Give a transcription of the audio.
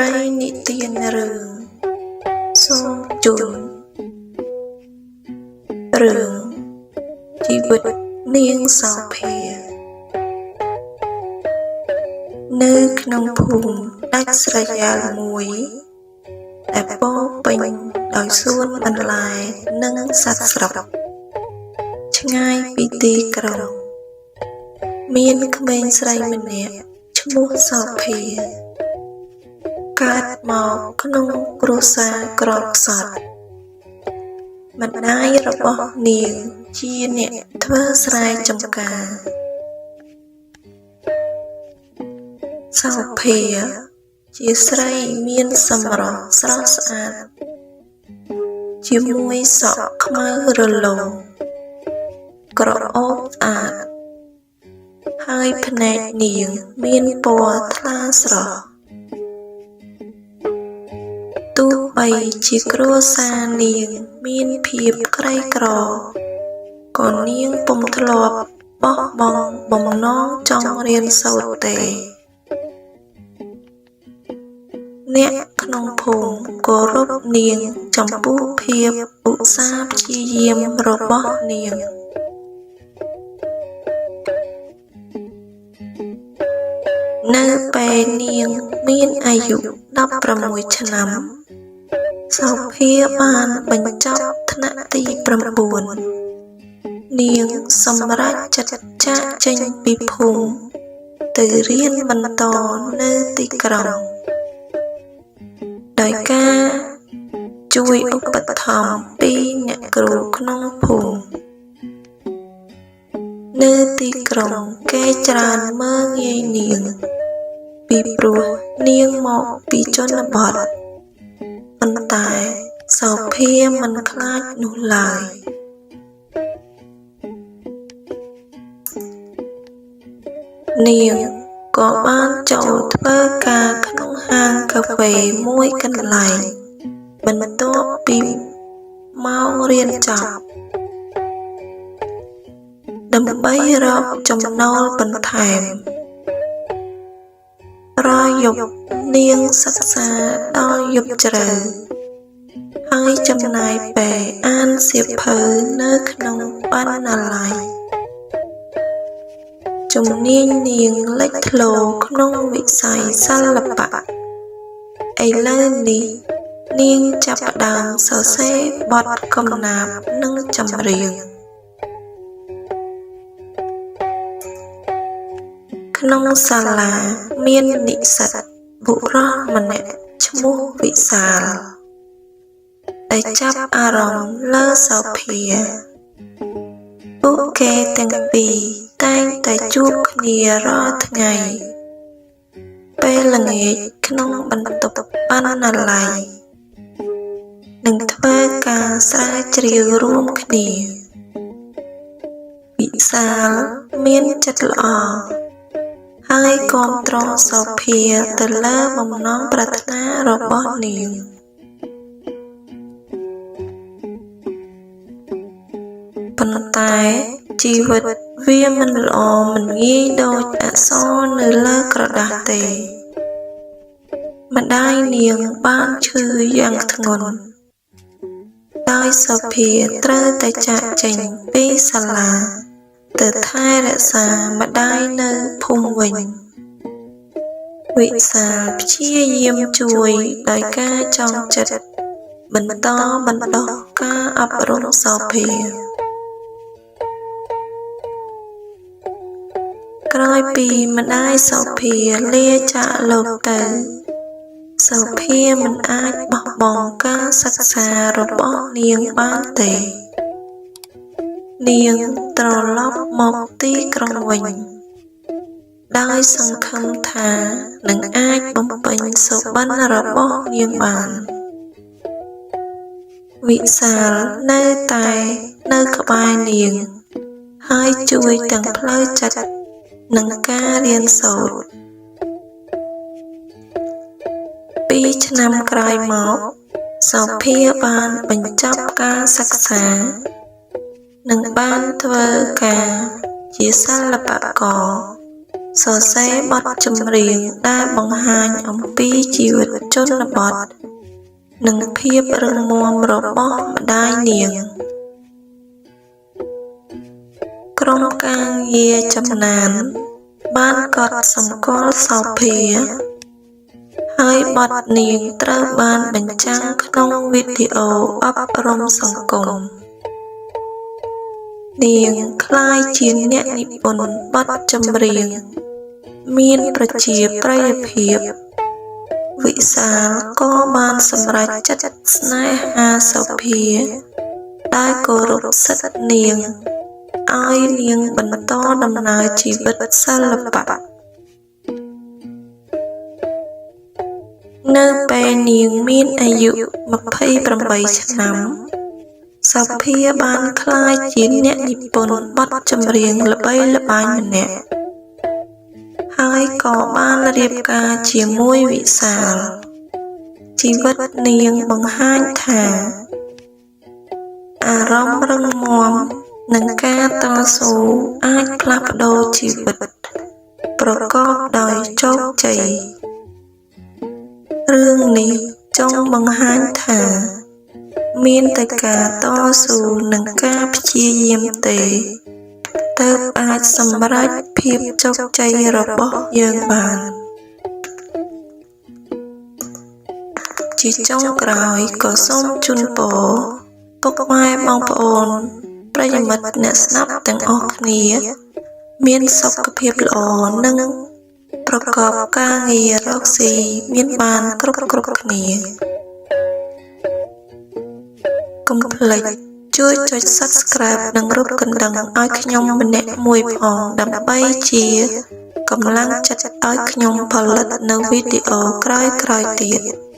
ត្រីនិទានរឿងសូមជូនរឿងជីវិតនាងសោភានៅក្នុងភូមិដាច់ស្រយាលមួយដែលពោរពេញដោយសួនបន្លែនិងសត្វស្រុកឆ្ងាយពីទីក្រុងមានក្មេងស្រីម្នាក់ឈ្មោះសោភាកើតមកក្នុងគ្រួសារក្រខ្សត់ម្ដាយរបស់នាងជាអ្នកធ្វើស្រែចម្ការសោភាជាស្រីមានសម្រស់ស្រស់ស្អាតជាមួយសក់ខ្មៅរលោងក្រអូបស្អាតហើយភ្នែកនាងមានពណ៌ថ្លាស្រស់ទោះបីជាគ្រួសារនាងមានភាពក្រីក្រក៏នាងពុំធ្លាប់បោះបង់បំណងចង់រៀនសូត្រទេអ្នកក្នុងភូមិគោរពនាងចំពោះភាពឧស្សាហ៍ព្យាយាមរបស់នាងនៅពេលនាងមានអាយុ16ឆ្នាំសោភាបានបញ្ចប់ថ្នាក់ទី9នាងសម្រេចចិត្តចាកចេញពីភូមិទៅរៀនបន្តនៅទីក្រុងដោយការជួយឧបត្ថម្ភពីអ្នកគ្រូក្នុងភូមិនៅទីក្រុងគេច្រើនមើលងាយនាងពីព្រោះនាងមកពីជនបទប៉ុន្តែសោភាមិនខ្លាចនោះឡើយនាងក៏បានចូលធ្វើការក្នុងហាងកាហ្វេមួយកន្លែងបន្ទាប់ពីម៉ោងរៀនចប់ដើម្បីរកចំណូលបន្ថែមរាល់យប់នាងសិក្សាដល់យប់ជ្រៅហើយចំណាយពេលអានសៀវភៅនៅក្នុងបណ្ណាល័យជំនាញនាងលេចធ្លោក្នុងវិស័យសិល្បៈឥឡូវនេះនាងចាប់ផ្ដើមសរសេរបទកំណាព្យនិងចម្រៀងក្នុងសាលាមាននិស្សិតបុរសម្នាក់ឈ្មោះវិសាលដែលចាប់អារម្មណ៍លើសោភាពួកគេទាំងពីរតែងតែជួបគ្នារាល់ថ្ងៃពេលល្ងាចក្នុងបន្ទប់បណ្ណាល័យនិងធ្វើការស្រាវជ្រាវរួមគ្នាវិសាលមានចិត្តល្អហើយគាំទ្រសោភាទៅលើបំណងប្រាថ្នារបស់នាងប៉ុន្តែជីវិតវាមិនល្អមិនងាយដូចអក្សរនៅលើក្រដាសទេម្ដាយនាងបានឈឺយ៉ាងធ្ងន់ដោយសោភាត្រូវតែចាកចេញពីសាលាទៅថែរក្សាម្ដាយនៅភូមិវិញវិសាលព្យាយាមជួយដោយការចងចិត្តបន្តបណ្ដុះការអប់រំសោភាក្រោយពីម្ដាយសោភាលាចាកលោកទៅសោភាមិនអាចបោះបង់ការសិក្សារបស់នាងបានទេនាងត្រឡប់មកទីក្រុងវិញដោយសង្ឃឹមថានឹងអាចបំពេញសុបិនរបស់នាងបានវិសាលនៅតែនៅក្បែរនាងហើយជួយទាំងផ្លូវចិត្តនិងការរៀនសូត្រ2ឆ្នាំក្រោយមកសោភាបានបញ្ចប់ការសិក្សានិងបានធ្វើការជាសិល្បករ សរសេរបទចម្រៀងដែលបង្ហាញអំពីជីវិតជនបទ និងភាពរឹងមាំរបស់ម្តាយនាង។ ក្រុមការងារចំណានបានកត់សម្គាល់សោភា ហើយបទនាងត្រូវបានបញ្ចាំងក្នុងវីដេអូអប់រំសង្គម នាងក្លាយជាអ្នកនិពន្ធបទចម្រៀងមានប្រជាប្រិយភាព វិសាលក៏បានសម្រេចចិត្តស្នេហាសោភា ដោយគោរពសិទ្ធិនាងឲ្យនាងបន្តដំណើរជីវិតសិល្បៈ នៅពេលនាងមានអាយុ 28 ឆ្នាំ សោភាបានក្លាយជាអ្នកនិពន្ធបទចម្រៀងល្បីល្បាញម្នាក់ ហើយក៏បានរៀបការជាមួយវិសាល ជីវិតនាងបង្ហាញថា អារម្មណ៍រឹងមាំ និងការតស៊ូអាចផ្លាស់ប្ដូរជីវិតប្រកបដោយជោគជ័យ រឿងនេះចង់បង្ហាញថា មានតែការតស៊ូនិងការព្យាយាមទេ ទើបអាចសម្រេចភាពជោគជ័យរបស់យើងបាន ជាចុងក្រោយក៏សូមជូនពរពុកម៉ែបងប្អូនប្រិយមិត្តអ្នកស្ដាប់ទាំងអស់គ្នា មានសុខភាពល្អនិងប្រកបការងាររកស៊ីមានបានគ្រប់ៗគ្នា កុំភ្លេចជួយចុច Subscribe និងរូបកណ្ដឹងឲ្យខ្ញុំម្នាក់មួយផងដើម្បីជាកម្លាំងចិត្តឲ្យខ្ញុំផលិតនូវវីដេអូក្រោយៗទៀត។